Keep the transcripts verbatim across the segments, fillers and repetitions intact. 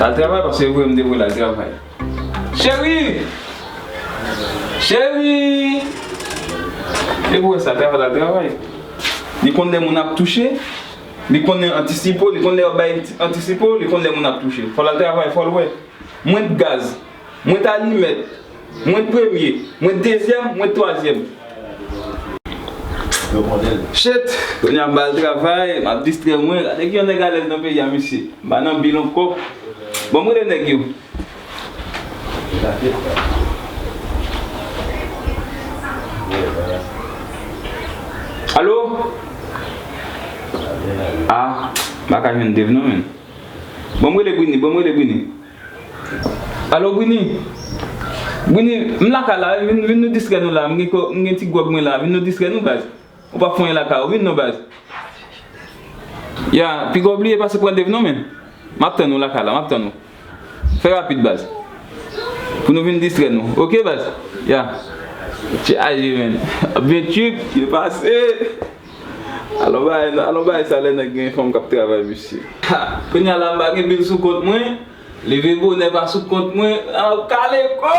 Al travay, paske vre m te voye l al travay. Cheri! Cheri! E pou wè sa, travay, al travay. Li konn lè moun ap touche, li konnen antisipo, li konn lè yo bay antisipo, li konn lè moun ap touche. Fò l al travay, fò l wè. Mwen t gaz, mwen t alimèt, mwen t premye, mwen t dezyèm, mwen t twazyèm. Shit! Kounye a m ba l travay, m ap distrè mwen. Gade ki yon nèg alèz nan peyi a, mesye. M pa nan bil ankò. Bon, m rele nèg yo. Alo? Ah, m pa ka jwenn Dave non, menn. Bon, m rele Brini, bon, m rele Brini. Alo, Brini? Brini, m lakay la, vin, vin nou distrè nou la, m gen ko-, m gen ti gwòg mwen la, vin nou distrè nou, baz. Ou p ap fè anyen lakay ou, vin non, baz. Ya, piga w bliye pase pran Dave non, menn. M ap tann ou lakay la, m ap tann ou. Fè rapid, baz. Pou nou vin distrè nou, oke, baz? Ya. Chaje, menn. Ap vin trip, byen pase. Alò bagay, alò bagay sa lè nèg gen fanm k ap travay, mesye. Ha! Kounye a la, m pa gen bil sou kont mwen. Leve bonè pa sou kont mwen. An kale kò!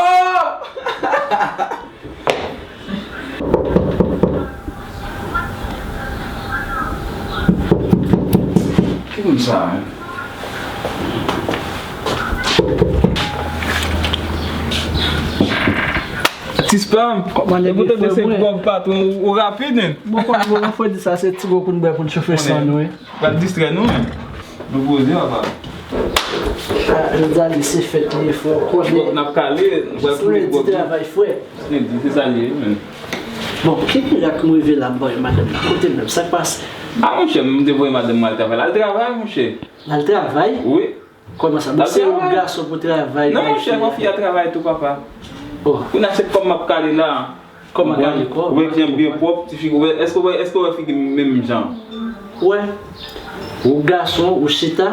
Ki moun sa, menn? Atis pa m. Kòman nèg pou tande se gwòg patwon ou rapid, menn. Bon, kòman frè di sa, se ti gwo kounbè pou n chofe san nou, wi. Pral distrè nou, menn. Nou poze, papa. Ah, jodi a li se fèt li ye, frè. Ou konnen. N ap kale, nou pral foule gwòg. Frè, di travay, frè. Nèg di se sa li ye, menn. Bon, ki mirak m rive la, m pa wè madanm nan? Kote l menm? Sa k pase? Ah, monchè, m te voye madanm mwen al travay. L al travay, monchè. L al travay? Wi. Kòman sa? Bon, se yon gason pou travay. Non, monchè, fò fi a travay tou, papa. Oh. Kounye a se kòm m ap kale la. Kòman kale kò? Ou wè jan m byen pwòp, ti figi, ou wè, èske ou wè, èske ou wè figi m menm jan? Ou wè, ou gason, ou chita,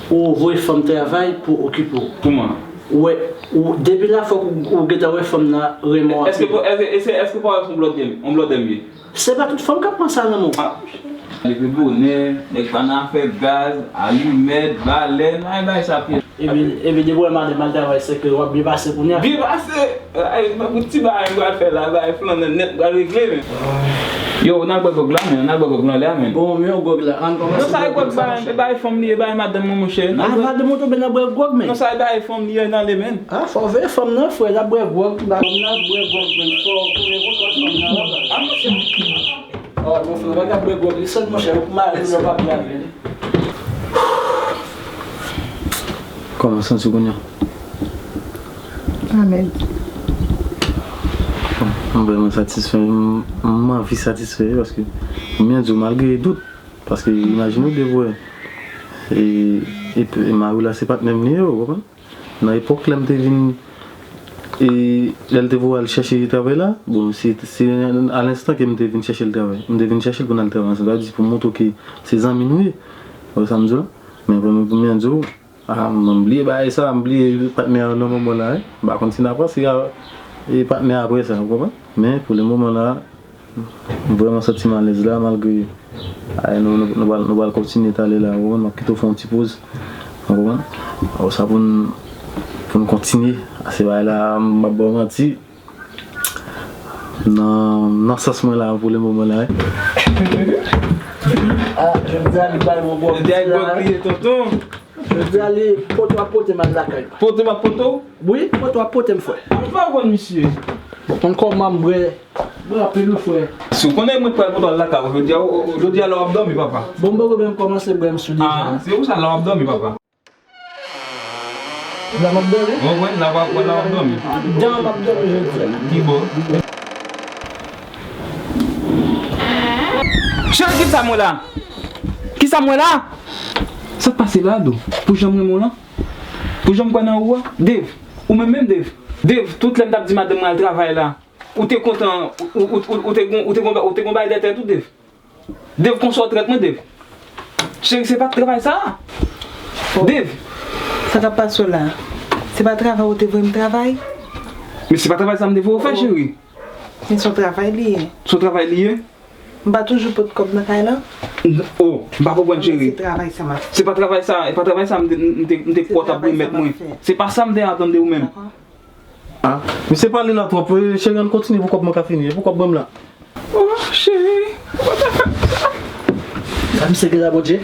ou voye fanm travay pou okipe w. Kòman? Ou wè, ou, depi la fòk ou, ou gentan wè fanm nan renmen w anpil. Èske, èske, èske, èske pa wè se yon blòdè, yon blòdè m ye? Se pa tout fanm k ap pran sa nan men w. Ah. Leve bonè, nèg pa nan afè gaz, alimèt, balèn, ay bay sa pyès. Epi, epi depi w wè madanm al travay, se ke w ap byen pase kounye a. Byen pase! Ay, pou ti bagay m pral fè la, bagay flannen nèt, m pral regle, menn. Yo, n al bwè gwòg la, menn, n al bwè gwòg la, lè a, menn. Bon, men yon gwòg la, ann kòmanse bwè gwòg sa, monchè. Non, sa e gwòg, bagay, bagay fanm li ye, bagay madanm mwen, monchè. Ann pa demoto, men n ap bwè gwòg, menn. Non, sa e bagay fanm li ye, n ale, menn. Ah, fò w veye fanm nan, frè, n ap bwè gwòg, n ap bwè gwòg, menn, fò w tounen kontwòl fanm nan, la. Ah, monchè. Ah, bon, frè, w pa ka bwè gwòg, li sèl, monchè, ou mari w, yo pa bwè avè l. Kòman w santi w kounye a? Amèn. Bon, m vrèman satisfè, m, m anvi satisfè, paske m byen di w, malgre dout, paske imajine w devwe, e, e, e mari w la se patnè m li ye, ou konprann? Nan epòk lè m te vin, e, lè l te voye al chèche travay la, bon, se, se a lenstan ke m te vin chèche l travay. M te vin chèche l pou n al travay ansanm. Sa vle di pou m montre w ke se zanmi nou ye. Ou wè sa m di w la? Men pou, pou m byen di w, a, m, m bliye bagay sa, m bliye patnè a nan moman la, wi. M pa konn si n a panse a, e, patnè a apre sa, ou konprann? Men pou le moman la, m vrèman santi m alèz la, malgre, a, nou, nou, nou pral, nou pral kontinye talè la, ou konprann? M ap kite w fè yon ti poz, ou konprann? Apre sa pou n, pou n kontinye, a, se bagay la, m p ap ba w manti. Nan, nan sans mwen la, pou le moman la, wi. Ah, jodi a li bay mwen gwòg. Jodi a li gwòg li ye, tonton. Jodi a li poto ap pote m al lakay. Poto m ap pote w? Wi, poto ap pote m, frè. Ah, m pa konn misye. Bon, konn kòman m bwè, bwè anpil, wi, frè. Si w konnen mwen pral pote w al lakay ou jodi a, o, o, jodi a la w ap dòmi, papa. Bon, m poko menm kòmanse bwè m sou deja. Ah, se pou sa la w ap dòmi, papa. La m ap dòmi? Mwen wè la w ap, la w ap dòmi. Dan m ap dòmi jodi a. Ki bò? Cheri, kisa m wè la? Kisa m wè la? Sa k pase la, Dou? Pou jan m renmen w lan? Pou jan m kwè nan ou a? Dave, ou menm menm, Dave? Dave, tout lè m t ap di madanm mwen al travay la, ou te kontan, ou, ou, ou, ou te gon, ou te gon, ou te gon bagay dèyè tèt ou, Dave? Dave, konsa w trèt mwen, Dave? Cheri, se pa t travay sa a. Dave! Sa k ap pase w la? Se pa travay ou te voye m travay? Men se pa travay sa m te voye w fè, cheri. Men se yon travay li ye. Se yon travay li ye? M pa toujou pot kòb nan kay lan? Oh, m pa konprann, cheri. Se travay sa m ap fè. Se pa travay sa, e pa travay sa m te, m te, m te kwè w t ap remèt mwen. Se pa sa m te atann de ou menm. Dakò? Ah, misye pale la twòp. Eh, cheri, ann kontinye pou kòb mwen ka fini. E pou kòb mwen m la. Oh, cheri, ou pa ta fè sa. Sa misye gen la, Bondye?